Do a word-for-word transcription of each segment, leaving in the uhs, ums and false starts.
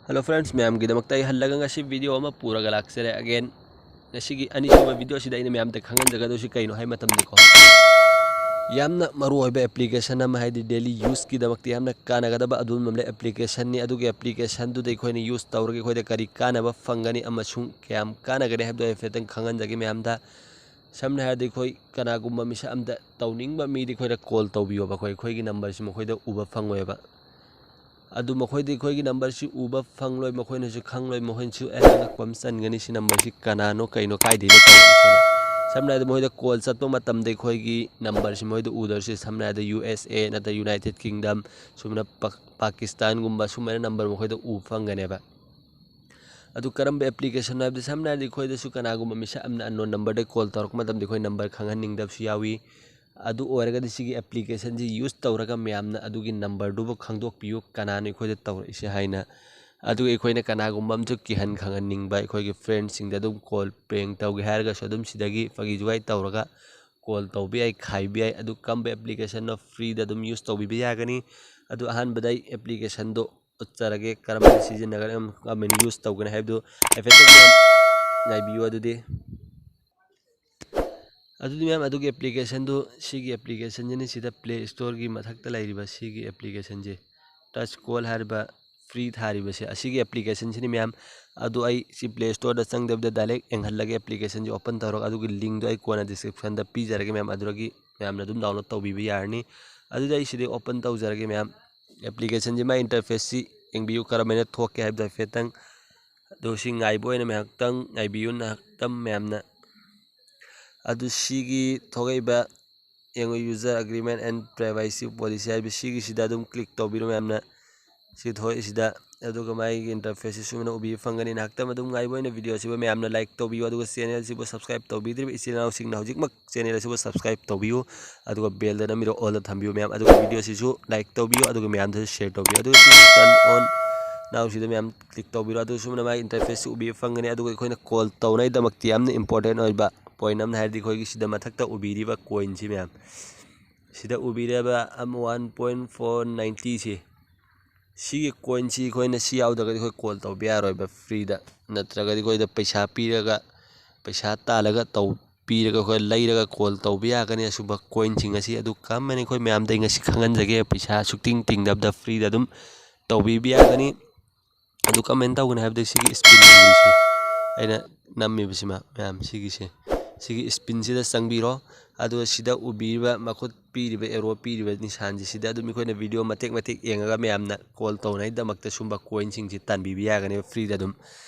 Hello friends, ꯃꯌꯥꯝꯒꯤꯗꯃꯛꯇ ꯑꯩ ꯍꯜꯂꯒ ꯉꯁꯤ video ꯑꯃ ꯄꯨꯔꯒ ꯂꯥꯛꯆꯔꯦ again꯫ ꯉꯁꯤꯒꯤ ꯑꯅꯤꯁꯨꯕ video ꯑꯁꯤꯗ ꯑꯩꯅ ꯃꯌꯥꯝꯗ ꯈꯪꯍꯟꯖꯒꯗꯧꯁꯤ ꯀꯩꯅꯣ ꯍꯥꯏ ꯃꯇꯝꯗꯀꯣ, ꯌꯥꯝꯅ ꯃꯔꯨꯑꯣꯏꯕ application ꯑꯃ, ꯍꯥꯏꯗꯤ daily useꯀꯤꯗꯃꯛꯇ ꯌꯥꯝꯅ ꯀꯥꯟꯅꯒꯗꯕ ꯑꯗꯨꯒꯨꯝꯕ applicationꯅꯤ꯫ ꯑꯗꯨꯒꯤ applicationꯗꯨꯗ ꯑꯩꯈꯣꯏꯅ use ꯇꯧꯔꯒ ꯑꯩꯈꯣꯏꯗ ꯀꯔꯤ ꯀꯥꯟꯅꯕ ꯐꯪꯒꯅꯤ ꯑꯃꯁꯨꯡ ꯀꯌꯥꯝ ꯀꯥꯟꯅꯒꯅꯤ ꯍꯥꯏꯕꯗꯣ ꯑꯩ ꯍꯥꯏꯐꯦꯠꯇꯪ ꯈꯪꯍꯟꯖꯒꯦ ꯃꯌꯥꯝꯗ꯫ ꯁꯝꯅ ꯍꯥꯏꯔꯕꯗ ꯑꯩꯈꯣꯏ ꯀꯅꯥꯒꯨꯝꯕ ꯃꯤꯁꯛ ꯑꯝꯗ ꯇꯧꯅꯤꯡꯕ ꯃꯤꯗꯤ ꯑꯩꯈꯣꯏꯗ call ꯇꯧꯕꯤꯌꯣꯕ, ꯑꯩꯈꯣꯏ, ꯑꯩꯈꯣꯏꯒꯤ numberꯁꯤ ꯃꯈꯣꯏꯗ ꯎꯕ ꯐꯪꯉꯣꯏꯕ꯫ ꯑꯗꯨ ꯃꯈꯣꯏꯗꯤ ꯑꯩꯈꯣꯏꯒꯤ numberꯁꯤ ꯎꯕ ꯐꯪꯂꯣꯏ, ꯃꯈꯣꯏꯅꯁꯨ ꯈꯪꯂꯣꯏ, ꯃꯈꯣꯏꯅꯁꯨ ꯑꯩ ꯑꯉꯛꯄ ꯑꯃ ꯆꯟꯒꯅꯤ, ꯁꯤ numberꯁꯤ ꯀꯅꯥꯅꯣ, ꯀꯩꯅꯣ, ꯀꯥꯏꯗꯩꯅꯣ ꯇꯧꯔꯛꯏꯁꯤꯅ꯫ ꯁꯝꯅ ꯍꯥꯏꯔꯕꯗ ꯃꯈꯣꯏꯗ call ꯆꯠꯄ ꯃꯇꯝꯗ ꯑꯩꯈꯣꯏꯒꯤ numberꯁꯤ ꯃꯈꯣꯏꯗ ꯎꯗꯧꯔꯤꯁꯦ, ꯁꯝꯅ ꯍꯥꯏꯔꯕꯗ ꯌꯨ ꯑꯦꯁ ꯑꯦ ꯅꯠꯇ꯭ꯔꯒ United Kingdom, ꯁꯨꯝꯅ ꯄꯥ-, ꯄꯥꯀꯤꯁꯇꯥꯟꯒꯨꯝꯕ ꯁꯨꯃꯥꯏꯅ number ꯃꯈꯣꯏꯗ ꯎꯕ ꯐꯪꯒꯅꯦꯕ꯫ ꯑꯗꯨ ꯀꯔꯝꯕ applicationꯅꯣ ꯍꯥꯏꯕꯗꯤ, ꯁꯝꯅ ꯍꯥꯏꯔꯕꯗ ꯑꯩꯈꯣꯏꯗꯁꯨ ꯀꯅꯥꯒꯨꯝꯕ ꯃꯤꯁꯛ ꯑꯃꯅ unknown numberꯗ call ꯇꯧꯔꯛꯄ ꯃꯇꯝꯗ ꯑꯩꯈꯣꯏ number ꯈꯪꯍꯟꯅꯤꯡꯗꯕꯁꯨ ꯌꯥꯎꯏ꯫ ꯑꯗꯨ ꯑꯣꯏꯔꯒꯗꯤ ꯁꯤꯒꯤ applicationꯁꯤ use ꯇꯧꯔꯒ ꯃꯌꯥꯝꯅ ꯑꯗꯨꯒꯤ numberꯗꯨꯕꯨ ꯈꯪꯗꯣꯛꯄꯤꯌꯨ, ꯀꯅꯥꯅꯣ ꯑꯩꯈꯣꯏꯗ ꯇꯧꯔꯛꯏꯁꯦ ꯍꯥꯏꯅ꯫ ꯑꯗꯨꯒ ꯑꯩꯈꯣꯏꯅ ꯀꯅꯥꯒꯨꯝꯕ ꯑꯃꯁꯨ ꯀꯤꯍꯟ ꯈꯪꯍꯟꯅꯤꯡꯕ, ꯑꯩꯈꯣꯏꯒꯤ friendꯁꯤꯡꯗ ꯑꯗꯨꯝ call prank ꯇꯧꯒꯦ ꯍꯥꯏꯔꯒꯁꯨ ꯑꯗꯨꯝ ꯁꯤꯗꯒꯤ ꯐꯥꯒꯤ ꯖꯨꯒꯥꯏ ꯇꯧꯔꯒ call ꯇꯧꯕ ꯌꯥꯏ, ꯈꯥꯏꯕ ꯌꯥꯏ꯫ ꯑꯗꯨ ꯀꯔꯝꯕ applicationꯅꯣ? Freeꯗ ꯑꯗꯨꯝ use ꯇꯧꯕꯤꯕ ꯌꯥꯒꯅꯤ꯫ ꯑꯗꯨ ꯑꯍꯥꯟꯕꯗ ꯑꯩ applicationꯗꯣ ꯎꯠꯆꯔꯒꯦ, ꯀꯔꯝꯕ ꯁꯤꯖꯤꯟꯅꯒꯅꯤ, ꯀꯔꯝꯕ use ꯇꯧꯒꯅꯤ ꯍꯥꯏꯕꯗꯨ ꯍꯥꯏꯐꯦꯠꯇꯪ ꯉꯥꯏꯕꯤꯌꯨ꯫ ꯑꯗꯨꯗꯤ ꯑꯗꯨꯗꯤ ꯃꯌꯥꯝ, ꯑꯗꯨꯒꯤ applicationꯗꯨ, ꯁꯤꯒꯤ applicationꯁꯤꯅꯤ, ꯁꯤꯗ Play Storeꯒꯤ ꯃꯊꯛꯇ ꯂꯩꯔꯤꯕ ꯁꯤꯒꯤ applicationꯁꯦ, Touch Call ꯍꯥꯏꯔꯤꯕ free ꯊꯥꯔꯤꯕꯁꯦ, ꯑꯁꯤꯒꯤ applicationꯁꯤꯅꯤ ꯃꯌꯥꯝ꯫ ꯑꯗꯨ ꯑꯩ ꯁꯤ Play Storeꯗ ꯆꯪꯗꯕꯤꯗ direct ꯌꯦꯡꯍꯜꯂꯒꯦ applicationꯁꯦ open ꯇꯧꯔꯒ, ꯑꯗꯨꯒꯤ linkꯗꯨ ꯑꯩ ꯀꯣꯟꯅ descriptionꯗ ꯄꯤꯖꯔꯒꯦ ꯃꯌꯥꯝ, ꯑꯗꯨꯗꯒꯤ ꯃꯌꯥꯝꯅ ꯑꯗꯨꯝ download ꯇꯧꯕꯤꯕ ꯌꯥꯔꯅꯤ꯫ ꯑꯗꯨꯗꯤ ꯑꯩ ꯁꯤꯗꯩ open ꯇꯧꯖꯔꯒꯦ ꯃꯌꯥꯝ꯫ Applicationꯁꯤ ꯃꯥꯏ interfaceꯁꯤ ꯌꯦꯡꯕꯤꯌꯨ, ꯀꯔꯝꯍꯥꯏꯅ ꯊꯣꯛꯀꯦ ꯍꯥꯏꯕꯗꯣ ꯍꯥꯏꯐꯦꯠꯇꯪ꯫ ꯑꯗꯣ ꯁꯤ ꯉꯥꯏꯕ ꯑꯣꯏꯅ ꯉꯥꯏꯍꯥꯛꯇꯪ ꯉꯥꯏꯕꯤꯌꯨ, ꯉꯥꯏꯍꯥꯛꯇꯪ ꯃꯌꯥꯝꯅ꯫ ꯑꯗꯨ ꯁꯤꯒꯤ ꯊꯣꯛꯂꯛꯏꯕ ꯌꯦꯡꯉꯨ, User Agreement and Privacy Policy ꯍꯥꯏꯕ ꯁꯤꯒꯤꯁꯤꯗ ꯑꯗꯨꯝ click ꯇꯧꯕꯤꯔꯣ ꯃꯌꯥꯝꯅ꯫ ꯁꯤ ꯊꯣꯛꯂꯛꯏꯁꯤꯗ, ꯑꯗꯨꯒ ꯃꯥꯒꯤ interfaceꯁꯤ ꯁꯨꯃꯥꯏꯅ ꯎꯕꯤꯕ ꯐꯪꯒꯅꯤ꯫ ꯉꯥꯏꯍꯥꯛꯇꯪ ꯑꯗꯨꯝ ꯉꯥꯏꯕ ꯑꯣꯏꯅ video ꯑꯁꯤꯕꯨ ꯃꯌꯥꯝꯅ like ꯇꯧꯕꯤꯌꯨ, ꯑꯗꯨꯒ channelꯁꯤꯕꯨ subscribe ꯇꯧꯕꯤꯗ꯭ꯔꯤꯕ ꯏꯆꯤꯜ ꯏꯅꯥꯎꯁꯤꯡꯅ ꯍꯧꯖꯤꯛꯃꯛ channel ꯑꯁꯤꯕꯨ subscribe ꯇꯧꯕꯤꯌꯨ, ꯑꯗꯨꯒ bellꯗ ꯅꯝꯕꯤꯔꯣ, allꯗ ꯊꯝꯕꯤꯌꯨ ꯃꯌꯥꯝ꯫ ꯑꯗꯨꯒ video ꯑꯁꯤꯁꯨ like ꯇꯧꯕꯤꯌꯨ, ꯑꯗꯨꯒ ꯃꯌꯥꯝꯗꯁꯨ share ꯇꯧꯕꯤꯌꯨ꯫ ꯑꯗꯨꯒ ꯁꯤ turn on nowꯁꯤꯗ ꯃꯌꯥꯝ click ꯇꯧꯕꯤꯔꯣ꯫ ꯑꯗꯨ ꯁꯨꯃꯥꯏꯅ ꯃꯥꯒꯤ interfaceꯁꯤ ꯎꯕꯤꯕ ꯐꯪꯒꯅꯤ꯫ ꯑꯗꯨꯒ ꯑꯩꯈꯣꯏꯅ call ꯇꯧꯅꯉꯩꯗꯃꯛꯇꯤ ꯌꯥꯝꯅ important ꯑꯣꯏꯕ point ꯑꯃꯅ ꯍꯥꯏꯔꯗꯤ ꯑꯩꯈꯣꯏꯒꯤ ꯁꯤꯗ ꯃꯊꯛꯇ ꯎꯕꯤꯔꯤꯕ coinꯁꯤ ꯃꯌꯥꯝ, ꯁꯤꯗ ꯎꯕꯤꯔꯤꯕ ꯑꯃ one point four ninetyꯁꯤ, ꯁꯤꯒꯤ ꯀꯣꯏꯟꯁꯤ ꯑꯩꯈꯣꯏꯅ ꯁꯤ ꯌꯥꯎꯗ꯭ꯔꯒꯗꯤ ꯑꯩꯈꯣꯏ ꯀꯣꯜ ꯇꯧꯕ ꯌꯥꯔꯣꯏꯕ ꯐ꯭ꯔꯤꯗ, ꯅꯠꯇ꯭ꯔꯒꯗꯤ ꯑꯩꯈꯣꯏꯗ ꯄꯩꯁꯥ ꯄꯤꯔꯒ, ꯄꯩꯁꯥ ꯇꯥꯜꯂꯒ ꯇꯧ ꯄꯤꯔꯒ ꯑꯩꯈꯣꯏ ꯂꯩꯔꯒ ꯀꯣꯜ ꯇꯧꯕ ꯌꯥꯒꯅꯤ꯫ ꯑꯁꯨꯝꯕ ꯀꯣꯏꯟꯁꯤꯡ ꯑꯁꯤ ꯑꯗꯨ ꯀꯔꯝꯕꯅ ꯑꯩꯈꯣꯏ ꯃꯌꯥꯝꯗ ꯑꯩ ꯉꯁꯤ ꯈꯪꯍꯟꯖꯒꯦ, ꯄꯩꯁꯥ ꯁꯨꯛꯇꯤꯡ ꯇꯤꯡꯗꯕꯗ ꯐ꯭ꯔꯤꯗ ꯑꯗꯨꯝ ꯇꯧꯕꯤꯕ ꯌꯥꯒꯅꯤ꯫ ꯑꯗꯨ ꯀꯃꯥꯏꯅ ꯇꯧꯒꯅꯤ ꯍꯥꯏꯕꯗ ꯁꯤꯒꯤ ꯏꯁꯄꯤꯟꯁꯦ ꯑꯩꯅ ꯅꯝꯃꯤꯕꯁꯤꯃ ꯃꯌꯥꯝ ꯁꯤꯒꯤꯁꯦ, ꯁꯤꯒꯤ ꯏꯁꯄꯤꯟꯁꯤꯗ ꯆꯪꯕꯤꯔꯣ꯫ ꯑꯗꯨꯒ ꯁꯤꯗ ꯎꯕꯤꯔꯤꯕ ꯃꯈꯨꯠ ꯄꯤꯔꯤꯕ ꯑꯦꯔꯣ ꯄꯤꯔꯤꯕ ꯅꯤꯁꯥꯟꯁꯤ ꯁꯤꯗ ꯑꯗꯨꯝ ꯑꯩꯈꯣꯏꯅ ꯚꯤꯗꯤꯑꯣ ꯃꯇꯦꯛ ꯃꯇꯦꯛ ꯌꯦꯡꯉꯒ ꯃꯌꯥꯝꯅ ꯀꯣꯜ ꯇꯧꯅꯉꯥꯏꯗꯃꯛꯇ ꯁꯨꯝꯕ ꯀꯣꯏꯟꯁꯤꯡꯁꯤ ꯇꯥꯟꯕꯤꯕ ꯌꯥꯒꯅꯦꯕ ꯐ꯭ꯔꯤꯗ ꯑꯗꯨꯝ꯫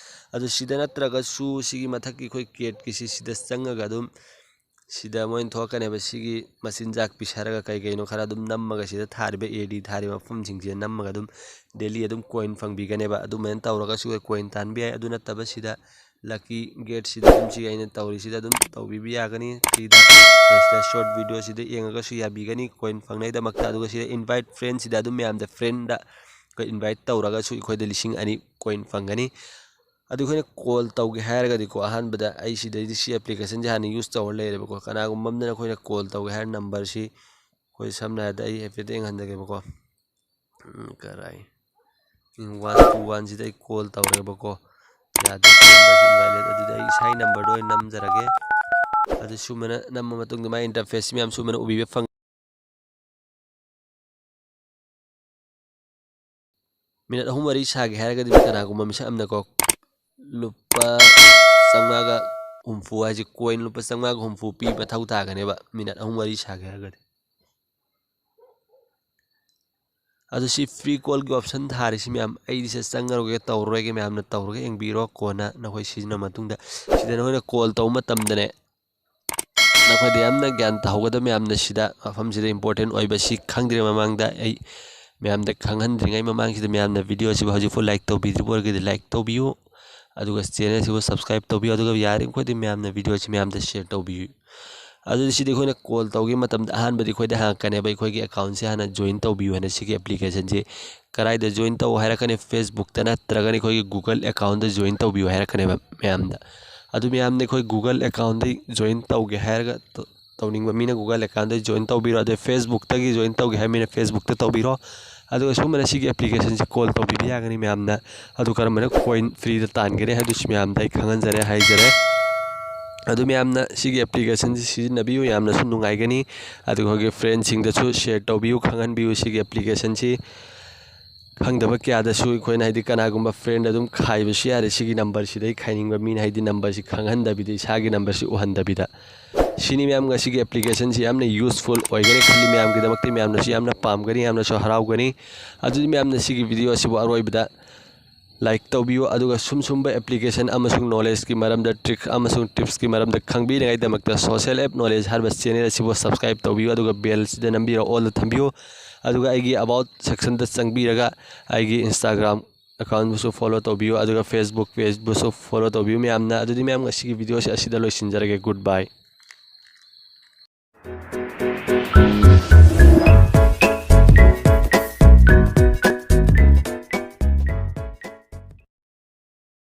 ꯑꯗꯨ ꯁꯤꯗ ꯅꯠꯇ꯭ꯔꯒꯁꯨ ꯁꯤꯒꯤ ꯃꯊꯛꯀꯤ ꯑꯩꯈꯣꯏ ꯀꯦꯠꯀꯤꯁꯤ ꯁꯤꯗ ꯆꯪꯉꯒ ꯑꯗꯨꯝ ꯁꯤꯗ ꯃꯣꯏꯅ ꯊꯣꯛꯂꯛꯀꯅꯦꯕ ꯁꯤꯒꯤ ꯃꯆꯤꯟꯖꯥꯛ ꯄꯤꯖꯔꯒ ꯀꯩ ꯀꯩꯅꯣ ꯈꯔ ꯑꯗꯨꯝ ꯅꯝꯃꯒ ꯁꯤꯗ ꯊꯥꯔꯤꯕ ꯑꯦ ꯗꯤ ꯊꯥꯔꯤꯕ ꯃꯐꯝꯁꯤꯡꯁꯤꯗ ꯅꯝꯃꯒ ꯑꯗꯨꯝ ꯗꯦꯂꯤ ꯑꯗꯨꯝ ꯀꯣꯏꯟ ꯐꯪꯕꯤꯒꯅꯦꯕ꯫ ꯑꯗꯨꯃꯥꯏꯅ ꯇꯧꯔꯒꯁꯨ ꯀꯣꯏꯟ ꯇꯥꯟꯕ ꯌꯥꯏ꯫ ꯑꯗꯨ ꯅꯠꯇꯕ ꯁꯤꯗ ꯂꯛꯀꯤ ꯒꯦꯠꯁꯤꯗ ꯑꯗꯨꯝ ꯁꯤ ꯑꯩꯅ ꯇꯧꯔꯤꯁꯤꯗ ꯑꯗꯨꯝ ꯇꯧꯕꯤꯕ ꯌꯥꯒꯅꯤ ꯐ꯭ꯔꯤꯗ꯫ ꯁꯤꯗ ꯁꯣꯔꯠ ꯚꯤꯗꯤꯑꯣꯁꯤꯗ ꯌꯦꯡꯉꯒꯁꯨ ꯌꯥꯕꯤꯒꯅꯤ ꯀꯣꯏꯟ ꯐꯪꯅꯩꯗꯃꯛꯇ꯫ ꯑꯗꯨꯒ ꯁꯤꯗ ꯏꯟꯚꯥꯏꯠ ꯐ꯭ꯔꯦꯟꯁꯤꯗ ꯑꯗꯨꯝ ꯃꯌꯥꯝꯗ ꯐ꯭ꯔꯦꯟꯗ ꯑꯩꯈꯣꯏ ꯏꯟꯚꯥꯏꯠ ꯇꯧꯔꯒꯁꯨ ꯑꯩꯈꯣꯏꯗ ꯂꯤꯁꯤꯡ ꯑꯅꯤ ꯀꯣꯏꯟ ꯐꯪꯒꯅꯤ꯫ ꯑꯗꯨ ꯑꯩꯈꯣꯏꯅ ꯀꯣꯜ ꯇꯧꯒꯦ ꯍꯥꯏꯔꯒꯗꯤꯀꯣ, ꯑꯍꯥꯟꯕꯗ ꯑꯩ ꯁꯤꯗꯩꯗꯤ ꯁꯤ ꯑꯦꯄ꯭ꯂꯤꯀꯦꯁꯟꯁꯦ ꯍꯥꯟꯅ ꯌꯨꯁ ꯇꯧꯔ ꯂꯩꯔꯦꯕꯀꯣ꯫ ꯀꯅꯥꯒꯨꯝꯕ ꯑꯃꯅ ꯑꯩꯈꯣꯏꯅ ꯀꯣꯜ ꯇꯧꯒꯦ ꯍꯥꯏꯔ ꯅꯝꯕꯔꯁꯤ ꯑꯩꯈꯣꯏ ꯁꯝꯅ ꯍꯥꯏꯔꯕꯗ ꯑꯩ ꯍꯥꯏꯐꯦꯠ ꯌꯦꯡꯍꯟꯖꯒꯦꯕꯀꯣ꯫ ꯎꯝ, ꯀꯔꯥꯏ? ꯎꯝ, ꯋꯥꯟ ꯇꯨ ꯋꯥꯟꯁꯤꯗ ꯑꯩ ꯀꯣꯜ ꯇꯧꯔꯦꯕꯀꯣ꯫ ꯌꯥꯗꯦ, ꯅꯝꯕꯔꯁꯤ ꯏꯟꯚꯥꯏꯂꯦꯠ꯫ ꯑꯗꯨꯗꯤ ꯑꯩ ꯏꯁꯥꯒꯤ ꯅꯝꯕꯔꯗꯣ ꯑꯣꯏꯅ ꯅꯝꯖꯔꯒꯦ꯫ ꯑꯗꯨ ꯁꯨꯃꯥꯏꯅ ꯅꯝꯕ ꯃꯇꯨꯡꯗ ꯃꯥꯏ ꯏꯟꯇꯔꯐꯦꯁꯁꯤ ꯃꯌꯥꯝ ꯁꯨꯃꯥꯏꯅ ꯎꯕꯤꯕ ꯐꯪ ꯃꯤꯅꯠ ꯑꯍꯨꯝ ꯋꯥꯔꯤ ꯁꯥꯒꯦ ꯍꯥꯏꯔꯒꯗꯤ ꯀꯅꯥꯒꯨꯝꯕ ꯃꯤꯁꯛ ꯑꯃꯅꯀꯣ ꯂꯨꯄꯥ ꯆꯥꯝꯃꯉꯥꯒ ꯍꯨꯝꯐꯨ ꯍꯥꯏꯁꯦ, ꯀꯣꯏꯟ ꯂꯨꯄꯥ ꯆꯥꯝꯃꯉꯥꯒ ꯍꯨꯝꯐꯨ ꯄꯤ ꯃꯊꯧ ꯇꯥꯒꯅꯦꯕ ꯃꯤꯅꯠ ꯑꯍꯨꯝ ꯋꯥꯔꯤ ꯁꯥꯒꯦ ꯍꯥꯏꯔꯒꯗꯤ꯫ ꯑꯗꯨ ꯁꯤ ꯐ꯭ꯔꯤ ꯀꯣꯜꯒꯤ ꯑꯣꯞꯁꯟ ꯊꯥꯔꯤꯁꯤ ꯃꯌꯥꯝ, ꯑꯩꯗꯤ ꯁꯤꯗ ꯆꯪꯉꯔꯣꯏꯒꯦ, ꯇꯧꯔꯔꯣꯏꯒꯦ꯫ ꯃꯌꯥꯝꯅ ꯇꯧꯔꯒ ꯌꯦꯡꯕꯤꯔꯣ, ꯀꯣꯟꯅ ꯅꯈꯣꯏ ꯁꯤꯖꯤꯟꯅꯕ ꯃꯇꯨꯡꯗ꯫ ꯁꯤꯗ ꯅꯈꯣꯏꯅ ꯀꯣꯜ ꯇꯧꯕ ꯃꯇꯝꯗꯅꯦ, ꯅꯈꯣꯏꯗ ꯌꯥꯝꯅ ꯒ꯭ꯌꯥꯟ ꯇꯥꯍꯧꯒꯗꯕ ꯃꯌꯥꯝꯅ ꯁꯤꯗ ꯃꯐꯝꯁꯤꯗ ꯏꯝꯄꯣꯔꯇꯦꯟ ꯑꯣꯏꯕꯁꯤ ꯈꯪꯗ꯭ꯔꯤꯉꯩ ꯃꯃꯥꯡꯗ ꯑꯩ ꯃꯌꯥꯝꯗ ꯈꯪꯍꯟꯗ꯭ꯔꯤꯉꯩ ꯃꯃꯥꯡꯁꯤꯗ ꯃꯌꯥꯝꯅ ꯚꯤꯗꯤꯑꯣ ꯑꯁꯤꯕꯨ ꯍꯧꯖꯤꯛꯐꯥꯎ ꯂꯥꯏꯛ ꯇꯧꯕꯤꯗ꯭ꯔꯤꯕ ꯑꯣꯏꯔꯒꯗꯤ ꯂꯥꯏꯛ ꯇꯧꯕꯤꯌꯨ, ꯑꯗꯨꯒ ꯆꯦꯅꯦꯜꯁꯤꯕꯨ ꯁꯕꯁꯀ꯭ꯔꯥꯏꯕ ꯇꯧꯕꯤꯌꯨ, ꯑꯗꯨꯒ ꯌꯥꯔꯤꯕꯃꯈꯩꯗꯤ ꯃꯌꯥꯝꯅ ꯚꯤꯗꯤꯑꯣ ꯑꯁꯤ ꯃꯌꯥꯝꯗ ꯁꯤꯌꯔ ꯇꯧꯕꯤꯌꯨ꯫ ꯑꯗꯨꯗꯤ ꯁꯤꯗꯤ ꯑꯩꯈꯣꯏꯅ ꯀꯣꯜ ꯇꯧꯈꯤꯕ ꯃꯇꯝꯗ ꯑꯍꯥꯟꯕꯗꯤ ꯑꯩꯈꯣꯏꯗ ꯍꯪꯉꯛꯀꯅꯦꯕ, ꯑꯩꯈꯣꯏꯒꯤ ꯑꯦꯀꯥꯎꯟꯁꯦ ꯍꯥꯟꯅ ꯖꯣꯏꯟ ꯇꯧꯕꯤꯌꯨ ꯍꯥꯏꯅ ꯁꯤꯒꯤ ꯑꯦꯄ꯭ꯂꯤꯀꯦꯁꯟꯁꯤ꯫ ꯀꯗꯥꯏꯗ ꯖꯣꯏꯟ ꯇꯧ ꯍꯥꯏꯔꯛꯀꯅꯤ? ꯐꯦꯁꯕꯨꯛꯇ ꯅꯠꯇ꯭ꯔꯒꯅ ꯑꯩꯈꯣꯏꯒꯤ ꯒꯨꯒꯜ ꯑꯦꯀꯥꯎꯟꯗ ꯖꯣꯏꯟ ꯇꯧꯕꯤꯌꯨ ꯍꯥꯏꯔꯛꯀꯅꯦꯕ ꯃꯌꯥꯝꯗ꯫ ꯑꯗꯨ ꯃꯌꯥꯝꯅ ꯑꯩꯈꯣꯏ ꯒꯨꯒꯜ ꯑꯦꯀꯥꯎꯟꯗ ꯖꯣꯏꯟ ꯇꯧꯒꯦ ꯍꯥꯏꯔꯒ ꯇꯧ-, ꯇꯧꯅꯤꯡꯕ ꯃꯤꯅ ꯒꯨꯒꯜ ꯑꯦꯀꯥꯎꯟꯗ ꯖꯣꯏꯟ ꯇꯧꯕꯤꯔꯣ꯫ ꯑꯗꯩ ꯐꯦꯁꯕꯨꯛꯇꯒꯤ ꯖꯣꯏꯟ ꯇꯧꯒꯦ ꯍꯥꯏꯕ ꯃꯤꯅ ꯐꯦꯁꯕꯨꯛꯇ ꯇꯧꯕꯤꯔꯣ꯫ ꯑꯗꯨꯒ ꯁꯨꯝꯕꯅ ꯁꯤꯒꯤ ꯑꯦꯄ꯭ꯂꯤꯀꯦꯁꯟꯁꯤ ꯀꯣꯜ ꯇꯧꯕꯤꯕ ꯌꯥꯒꯅꯤ ꯃꯌꯥꯝꯅ꯫ ꯑꯗꯨ ꯀꯔꯝꯕꯅ ꯀꯣꯏꯟ ꯐ꯭ꯔꯤꯗ ꯇꯥꯟꯒꯅꯤ ꯍꯥꯏꯕꯗꯨꯁꯨ ꯃꯌꯥꯝꯗ ꯑꯩ ꯈꯪꯍꯟꯖꯔꯦ, ꯍꯥꯏꯖꯔꯦ꯫ ꯑꯗꯨ ꯃꯌꯥꯝꯅ ꯁꯤꯒꯤ ꯑꯦꯄ꯭ꯂꯤꯀꯦꯁꯟꯁꯤ ꯁꯤꯖꯤꯟꯅꯕꯤꯌꯨ, ꯌꯥꯝꯅꯁꯨ ꯅꯨꯡꯉꯥꯏꯒꯅꯤ꯫ ꯑꯗꯨꯒ ꯑꯩꯈꯣꯏꯒꯤ ꯐ꯭ꯔꯦꯟꯁꯤꯡꯗꯁꯨ ꯁꯤꯌꯔ ꯇꯧꯕꯤꯌꯨ, ꯈꯪꯍꯟꯕꯤꯌꯨ ꯁꯤꯒꯤ ꯑꯦꯄ꯭ꯂꯤꯀꯦꯁꯟꯁꯤ꯫ ꯈꯪꯗꯕ ꯀꯌꯥꯗꯁꯨ ꯑꯩꯈꯣꯏꯅ, ꯍꯥꯏꯗꯤ, ꯀꯅꯥꯒꯨꯝꯕ ꯐ꯭ꯔꯦꯟ ꯑꯗꯨꯝ ꯈꯥꯏꯕꯁꯨ ꯌꯥꯔꯦ꯫ ꯁꯤꯒꯤ ꯅꯝꯕꯔꯁꯤꯗꯩ ꯈꯥꯏꯅꯤꯡꯕ ꯃꯤꯅ, ꯍꯥꯏꯗꯤ, ꯅꯝꯕꯔꯁꯤ ꯈꯪꯍꯟꯗꯕꯤꯗ, ꯏꯁꯥꯒꯤ ꯅꯝꯕꯔꯁꯤ ꯎꯍꯟꯗꯕꯤꯗ꯫ ꯁꯤꯅꯤ ꯃꯌꯥꯝ, ꯉꯁꯤꯒꯤ ꯑꯦꯄ꯭ꯂꯤꯀꯦꯁꯟꯁꯤ ꯌꯥꯝꯅ ꯌꯨꯁꯐꯨꯜ ꯑꯣꯏꯒꯅꯤ ꯈꯜꯂꯤ꯫ ꯃꯌꯥꯝꯒꯤꯗꯃꯛꯇ ꯃꯌꯥꯝꯅꯁꯨ ꯌꯥꯝꯅ ꯄꯥꯝꯒꯅꯤ, ꯌꯥꯝꯅꯁꯨ ꯍꯔꯥꯎꯒꯅꯤ꯫ ꯑꯗꯨꯗꯤ ꯃꯌꯥꯝꯅ ꯁꯤꯒꯤ ꯚꯤꯗꯤꯑꯣ ꯑꯁꯤꯕꯨ ꯑꯔꯣꯏꯕꯗ ꯂꯥꯏꯛ ꯇꯧꯕꯤꯌꯨ, ꯑꯗꯨꯒ ꯁꯨꯝ ꯁꯨꯝꯕ ꯑꯦꯄ꯭ꯂꯤꯀꯦꯁꯟ ꯑꯃꯁꯨꯡ ꯅꯣꯂꯦꯖꯀꯤ ꯃꯔꯝꯗ, ꯇ꯭ꯔꯤꯛ ꯑꯃꯁꯨꯡ ꯇꯤꯞꯁꯀꯤ ꯃꯔꯝꯗ ꯈꯪꯕꯤꯅꯉꯥꯏꯗꯃꯛꯇ Social App Knowledge ꯍꯥꯏꯔꯤꯕ ꯆꯦꯅꯦꯜ ꯑꯁꯤꯕꯨ ꯁꯕꯁꯀ꯭ꯔꯥꯏꯕ ꯇꯧꯕꯤꯌꯨ, ꯑꯗꯨꯒ ꯕꯦꯜꯁꯤꯗ ꯅꯝꯕꯤꯔꯒ ꯑꯣꯜꯗ ꯊꯝꯕꯤꯌꯨ꯫ ꯑꯗꯨꯒ ꯑꯩꯒꯤ ꯑꯕꯥꯎꯠ ꯁꯦꯛꯁꯟꯗ ꯆꯪꯕꯤꯔꯒ ꯑꯩꯒꯤ ꯏꯟꯁꯇꯥꯒ꯭ꯔꯥꯝ ꯑꯦꯀꯥꯎꯟꯕꯨꯁꯨ ꯐꯣꯂꯣ ꯇꯧꯕꯤꯌꯨ, ꯑꯗꯨꯒ ꯐꯦꯁꯕꯨꯛ ꯄꯦꯖꯕꯨꯁꯨ ꯐꯣꯂꯣ ꯇꯧꯕꯤꯌꯨ ꯃꯌꯥꯝꯅ꯫ ꯑꯗꯨꯗꯤ ꯃꯌꯥꯝ, ꯉꯁꯤꯒꯤ ꯚꯤꯗꯤꯑꯣꯁꯦ ꯑꯁꯤꯗ ꯂꯣꯏꯁꯤꯟꯖꯔꯒꯦ꯫ ꯒꯨꯗ ꯕꯥꯏ꯫